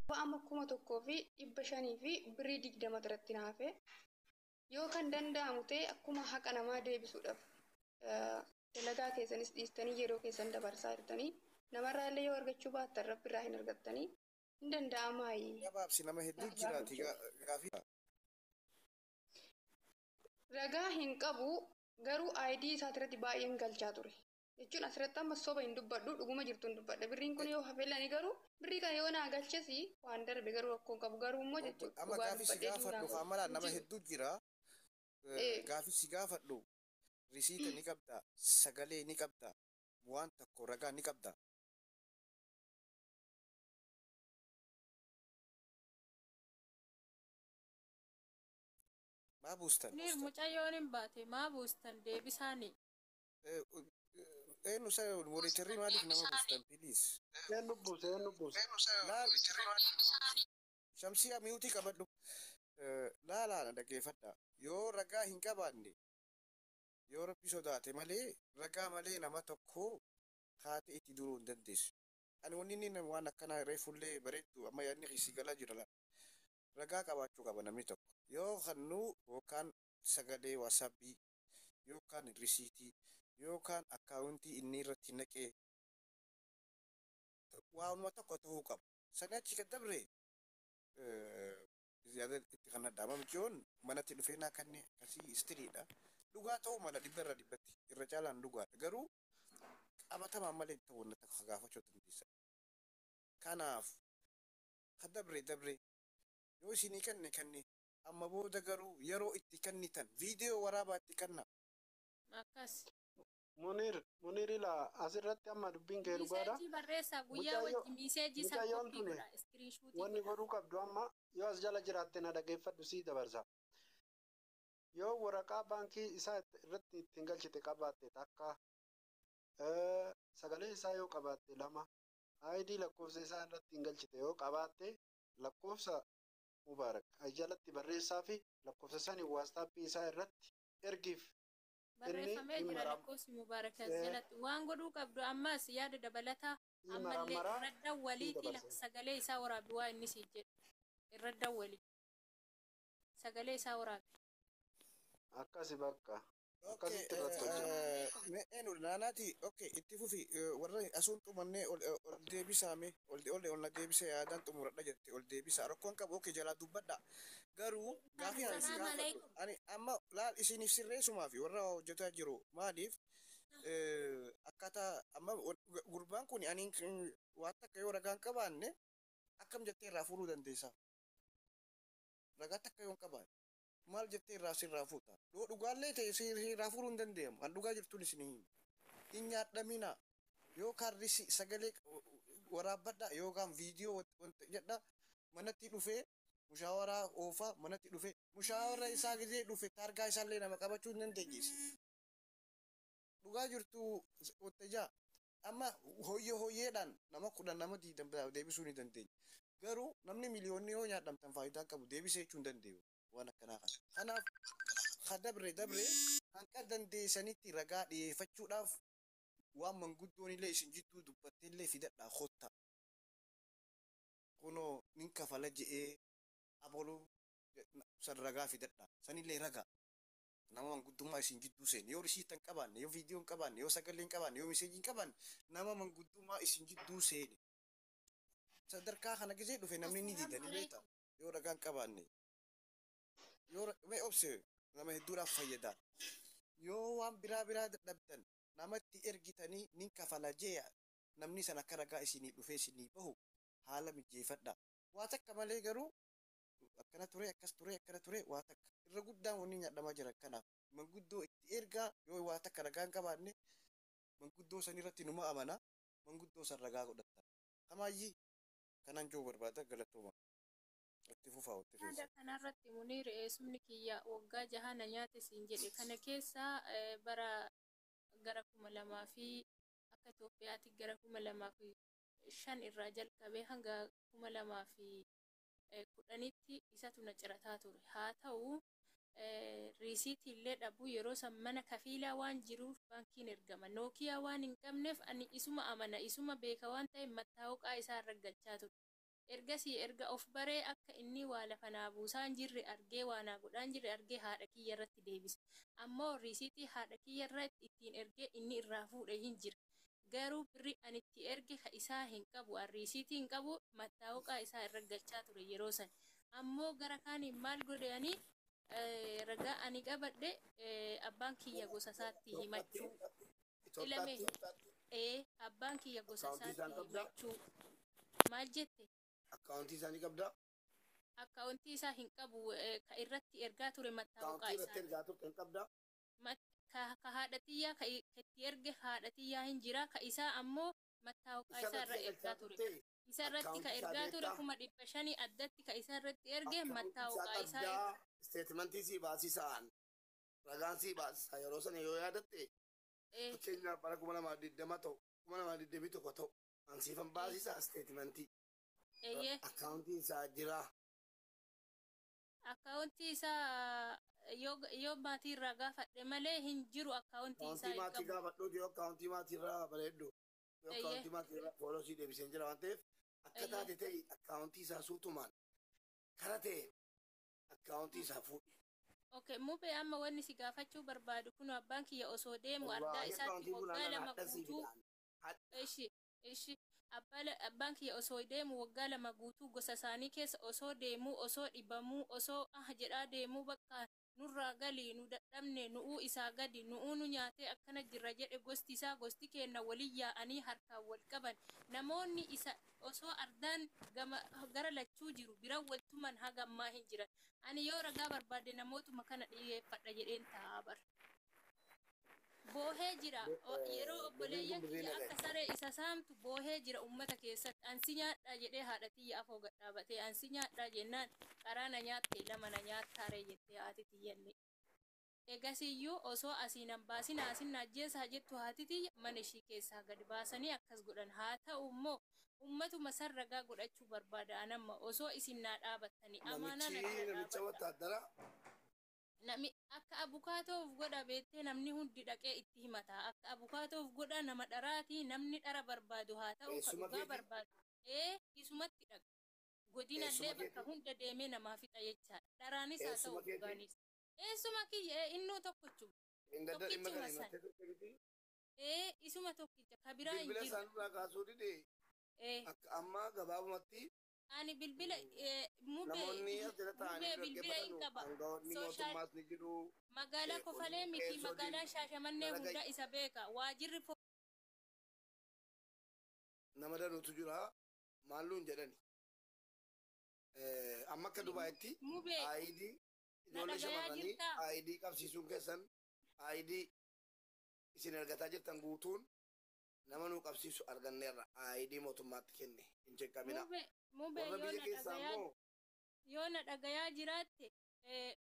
Amma 1520 birrii irratti naafe. Yoo kan danda'amu ta'e, akkuma haqa namaa deebisuudhaaf dalagaa keessanis dhiistanii yeroo keessan dabarsaa jirtanii, namarraa illee yoo argachuu baattan Rabbi irraa hin argattanii, hin danda'amaayi. Gabaabsi, nama hedduu jiraati gaafii. Ragaa hin qabu, garuu ID isaati baay'een galchaa ture. Jechuun asirratti amma soba hin dubbadhu, dhuguma jirtu hin dubbadha. Birriin kun yoo hafelani garuu birrii kana yoo naa galchesi waan darbe garuu rakkoo hin qabu, garuu immoo jechuudha. Amma gaafii si gaafadhu faamalaa, nama hedduu jira. Gaafii si gaafadhu, risiita ni qabda, sagalee ni qabda, waan tokko ragaa ni qabda. Maa buustan? Niir, mucayyoon hin baate, maa buustan deebisaani. Eenyu sa monitorri, maaliif nama buustan, please? Eenyu buuse? Eenyu buuse? Laal, Shamsiyaa, mute qabadhu. Laalaa, na dhaggeeffadha. Yoo ragaa hin qabaanne, yoo Rabbi sodaate malee, ragaa malee nama tokko kaatee itti duruu hin dandeessu. Ani wanni inni waan akkanaa reefullee bareeddu amma yaadni keessi galaa jira laata. Ragaa qabaachuu qaba namni tokko. Yoo kannuu yookaan sagalee WhatsAppii yookaan risiitii yookaan akkaawuntii inni irratti naqee waanuma tokko ta'uu qaba. Sani achi kan dabre yaada itti kan adda mucayyoon manatti dhufee naa kanne akkasii istiriidha. Dhugaa ta'uu mala, dhibba irra dhibbatti irra caalaan dhugaadha. Garuu qabatamaan malee ta'uu wanta takka gaafachuu dandeessa. Kanaaf ka dabre dabre, yoo isinii kanne kanne, amma booda garuu yeroo itti kennitan viidiyoo waraabaa itti kenna. Akkas. Munir, Munir, ilaa asirratti amma dubbiin kee dhugaadha. Message barreessaa guyyaa wajji message san Mucayyoon copy tuni godha. Screenshot wanni godha. godhuu qabdu, amma yoo as jala jiraatte na dhageeffadhu, sii dabarsa. Yoo waraqaa baankii isaa irratti ittiin galchite qabaatte takka, sagalee isaa yoo qabaatte lama, ID lakkoofsa isaa irratti ittiin galchite yoo qabaatte, lakkoofsa Mubaarak jalatti barreessaa fi lakkoofsa sanii WhatsAppii isaa irratti ergiif. Inni Barreeffamee hin jira maram lakkoofsi Mubaarak as jalatti. Waan godhuu qabdu ammas yaada dabalataa hin ammallee marammaraa irra sii dawwaliitii dabarsa. Sagalee isaa waraabi, waa inni siif jedhu. Irra dawwali. Sagalee isaa waraabi. Akkasi bakka. Okay, Akkasitti irratti hojjetu. eenyu naanaati? Okay, itti fufi, warra asuun xumannee ol ol deebisaame, ol ol ol na deebise, yaadaan xumuradha jette, ol deebisa, rakkoon qabu. Okay, jalaa dubbadha. Garuu gaafii ani si Assalaamu gaafadhu alaikum. ani amma laal isiniif sirreessumaa fi warra hojjetaa jiru, maaliif akkaataa amma gurbaan kun ani waan takka yoo ragaan qabaanne akkam jettee irraa fuudhuu dandeessa? Ragaa takka yoo hin qabaanne maal jettee irraa sirraa fuuta? Yoo dhugaallee ta'e sirraa fuudhuu hin danda'amu. An dhugaa jirtuun isin hima. Hin nyaadhamina. Yookaan risi sagalee waraabbadha yookaan viidiyoo wanta jedha, manatti dhufee mushaawaraa oofaa, manatti dhufee mushaawara isaa gizee dhufe taargaa isaallee nama qabachuu hin dandeenyees. Dhugaa jirtu wanta ijaa amma hoyyee hoyyeedhaan nama 10, nama 20 deebisuu ni dandeenya. Garuu namni miliyoonni yoo nyaadhamtan faayidaa qabu deebisee jechuu hin danda'u waan akkanaa kana. Kanaaf ha dabre dabre, hanqa dandeessanitti ragaa dhiyeeffachuudhaaf waan manguddoon illee isin jidduu dubbattee illee fidadhaa kotta. Kunoo nin kafala je'ee aboluu san ragaa fidadhaa. Sanillee ragaa. Nama manguddummaa isin jidduu seene, yoo risiita hin qabaanne, yoo viidiyoo hin qabaanne, yoo sagalee hin qabaanne, yoo message hin qabaanne, nama manguddummaa isin jidduu seene. Sadarkaa kana gisee dhufe namni ni dida, ni beekta, yoo ragaa hin qabaanne. Yoo mee obse, nama hedduudhaaf fayyada. Yoo waan biraa biraa dadhabdan, namatti ergitanii nin kafala jee, namni san akka ragaa isinii dhufee isinii bahu haala mijeeffadha. Waa takka malee garuu akkana ture, akkas ture, akkana ture, waa takka irra guddaan wanni nyaadhamaa jira. Kanaaf manguddoo itti ergaa, yoo waa takka ragaa hin qabaanne manguddoo san irratti numa amana, manguddoo san ragaa godhatta. Kamaayyii kanaan jiru barbaada, galatooma, itti fufaa itti Yaada keessa. kanarratti Muniir, eessumni kiyya waggaa jaha na nyaate siin jedhe kana keessa bara gara 2000 fi akka Itoophiyaatti gara 2005 irraa jalqabee hanga 2010tti isatu na cirataa ture. Haa ta'u riisiitii illee dhabu, yeroo san mana kafiilaa waan jiruuf baankiin ergama. Nookiyaa waan hin qabneef ani isuma amana, isuma beeka waan ta'eef mattaawuqaa isaa irra galchaa ture. Ergasii erga of baree akka inni waa lafa naa buusaa hin jirre argee, waa naa godhaa hin jirre argee, haadha kiyya irratti deebise. Ammoo riisiitii haadha kiyya irratti ittiin ergee inni irraa fuudhe hin jira. Garuu birri ani itti erge ka isaa hin qabu. An riisiitii hin qabu, mattaawuqaa isaa irra galchaa ture yeroo san. Ammoo gara kaaniin maal godhe, ani ragaa ani qabadhe, abbaan kiyya gosa isaatti himachuu. Ilame abbaan kiyya gosa Akkaawuntii isaan isaatti qabdaa? himachuu. Maal jette? Akkaawuntii isaanii qabdaa? Akkaawuntii isaa hin qabu, ka irratti ergaa ture mattaawuqaa Akkaawuntii irratti isaa. ergaa turte hin qabdaa? Ka haadha tiyyaa, ka itti erge haadha tiyyaa hin jira, ka isaa ammoo mattaawuqaa Isa isaa irra irratti ergaa galchaa ture. turte? Isa irratti ka Akkaawuntii isaa ergaa ture beektaa? 500,000 addatti ka isa irratti erge Akkaawuntii isaa mattaawuqaa isaa irra. qabdaa? Isteetimentii sii baasisaan. Ragaan sii baasisa yeroo sana yoo yaadatte, fakkeenyaaf bara 2020 ta'u, 2021 ta'u, ansiifan baasisa isteetimentii. Eeyyee. Akkaawuntiin isaa jira. Akkaawuntii isaa yoo maatii irraa gaafadhe malee hin jiru, akkaawuntii isaa Akkaawuntii hin maatii qabu. gaafadhu, yoo akkaawuntii maatii irraa bareeddu. Yoo akkaawuntii maatii irraa fooloo sii deebiseen jira waan ta'eef, akka taate ta'e akkaawuntii isaa suutumaan kara ta'e akkaawuntii isaa fuudhi. Okay, mubee, amma wanni si gaafachuu barbaadu kun, abbaan kiyya osoo deemu ardaa Wallaahi isaatti akkaawuntii waggaa funaanaan 2 hadha sii guutuu fidaan. Hadha. Ishi abbaan kiyya osoo deemu waggaa 2 guutuu gosa isaanii keessa osoo deemuu, osoo dhibamuu, osoo ah jedhaa deemuu, bakka nurraa galii, nu dadhabne, nu'uu isaa gadi nu'uu nu nyaatee akkana jirra jedhe, gosti isaa gosti keenna walin yaa'anii harkaan wal qaban, namoonni isa osoo ardaan gama gara lachuu jiru bira waltuman haga ammaa hin jiran. Ani yoo ragaa barbaade namootuma kana dhiyeeffadha jedheen taa'aa bara. Boohee jira. Yeroo Birriin obboleeyyan kun birrii kiyya nagaya. akka saree isa saamtu boohee jira ummata keessatti. Ansi nyaadhaa jedhee haadha tiyya afoo gad dhaabatee, ansi nyaadhaa jennaan, qaraa na nyaatte, lama na nyaattaaree jettee haati tiyyallee. Egasiyyuu osoo asiin hin baasin asin na ajjeesaa jettu haati tiyya, mana ishii keessaa gad baasanii akkas godhan. Haa ta'u immoo ummatuma san ragaa godhachuu barbaada anamma osoo isin naa dhaabattanii amaanaa na Namichi bira namicha dhaabadha. wattaaddara. Nami akka abukaatoof godha beektee, namni hundi dhaqee itti himata. Akka abukaatoof godha, nama dharaatii, namni dhara barbaadu haa ta'u ka Eessuma dhugaa keeti? barbaadu. Ee, isumatti dhaqa. Godinallee Eessuma bakka keeti? hunda deemee namaa fixa jechaadha. Dharaanis haa ta'u Eessuma keeti? dhugaanis. Eessuma kiyya, innuu tokkochuma. Hin gadda dhimma Tokkichuma kana san. himattee turte miti. Ee, isuma tokkicha ka biraa hin Bilbila jiru. isaan irraa kaasuu dide. Ee. Akka ammaa gabaabumatti Ani bilbila mubee namoonni as jala taa'anii mubee bilbila hin dhaggeeffatan qaba. aangawoonni Sooshaal mootummaas ni jiru. magaalaa Kofalee miti, Qeessoliin magaalaa Shaashamannee dalaga hunda isa beeka. Waajirri nama danuutu jira maalluun jedhani. Amma akka Dubaayitti Mubee ID na ijoollee dhagayaa shamarranii jirtaa? ID qabsiisuun keessan, ID isin argataa jirtan guutuun nama nuu qabsiisu arganneerra, ID mootummaatti kenne hin jeqqamina. Mubee mubee Warra yoo biyya na keessaa dhagayaa immoo yoo na dhagayaa jiraatte,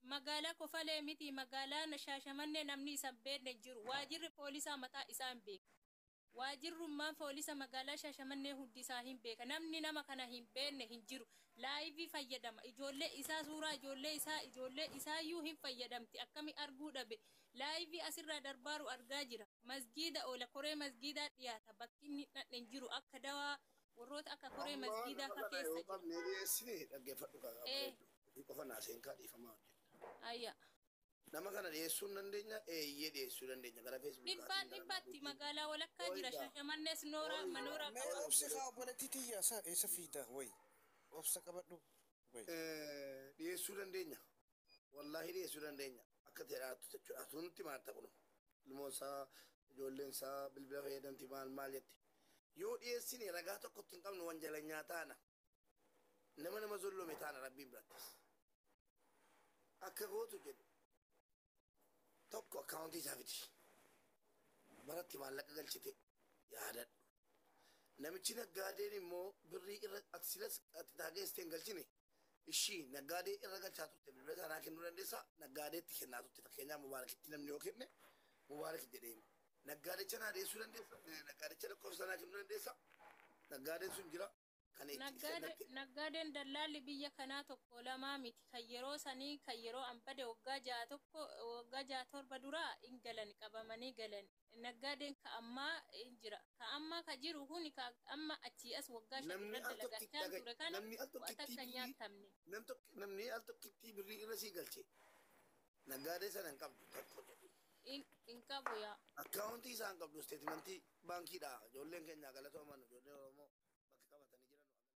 magaalaa Kofalee miti, magaalaa Shaashamannee namni isa hin beekne hin jiru. Waajirri poolisaa mataa isaa hin beeku. Waajirrummaan poolisa magaalaa Shaashamannee hundi isaa hin beeka. Namni nama kana hin beekne hin jiru. Laayivii fayyadama. Ijoollee isaa, suuraa ijoollee isaa, ijoollee isaayyuu hin fayyadamti. Akkami arguu dhabe? Laayivii asirraa darbaaru argaa jira. Masgiida oola, koree masgiidaa dhiyaata. Bakki inni dhaqne hin jiru. Akka dawaa warroota akka koree amma masgiidaa nama ka kana yoo keessa jira. qabnee dhiyeessine, dhaggeeffadhu kaa Ee, bareeddu. Ofii qofa naaseen kaa dhiifamaa hojjedha. Ayya. Nama kana dhiyeessuu hin dandeenya, eeyyee dhiyeessuu dandeenya gara Dhibbaan feesbuukaatiin gara dhibbaatti maaliitiin. magaalaa walakkaa jira. Ooyigaa Shaashamannees nooraa ooyigaa manooraa Mee qaba. obsi haa obboleettii tiyya isa eessa fiida wayi obsa qabadhu wayi. Dhiyeessuu dandeenya. Wallaahi dhiyeessuu dandeenya. Akka ta'e jechuudha. Asuun nutti maal kun ilmoon isaa, ijoolleen isaa bilbila fayyadamti, maal maal jetti. Yoo dhiyeessine ragaa tokkotti hin qabnu, wanjalanyaa taana. Nama nama zollome taana rabbiin birattis. Akka gootu jedhu tokko akkaawuntii isaa fidi. Baratti maallaqa galchite yaadadhu. Namichi naggaadeen immoo birrii irra ati silas ati taageessitee hin galchine, ishii naggaadee irra galchaa turte bilbila sanaa kennuu dandeessaa, naggaadeetti kennaa turte. Fakkeenyaaf Mubaarakitti namni yoo kenne Mubaarak jedhee hima. Naggaadicha naa dhiyeessuu dandeessa, naggaadicha lakkoofsa sanaa kennuu dandeessa, naggaadeen sun jira. Kan itti Naggaade kennatti. Naggaadeen dallaalli biyya kanaa tokko lamaa miti. Kan yeroo sanii, kan yeroo an bade waggaa 6 tokko, waggaa 6 7 duraa hin galan, qabamanii galan. Naggaadeen ka ammaa hin jira. Ka ammaa ka jiru kuni ka amma achii as waggaa 5 Namni irra al tokkitti dalagachaa dhaga ture kana namni al waa tokkittii takka hin birrii nyaatamne. namni al tokkittii birrii irra sii galche naggaadee sana hin qabdu tokko jedhu. Hin qabu yaa. Akkaawuntii isaa hin qabdu, isteetimentii baankiidha. Ijoolleen keenya galatooman, ijoolleen Oromoo.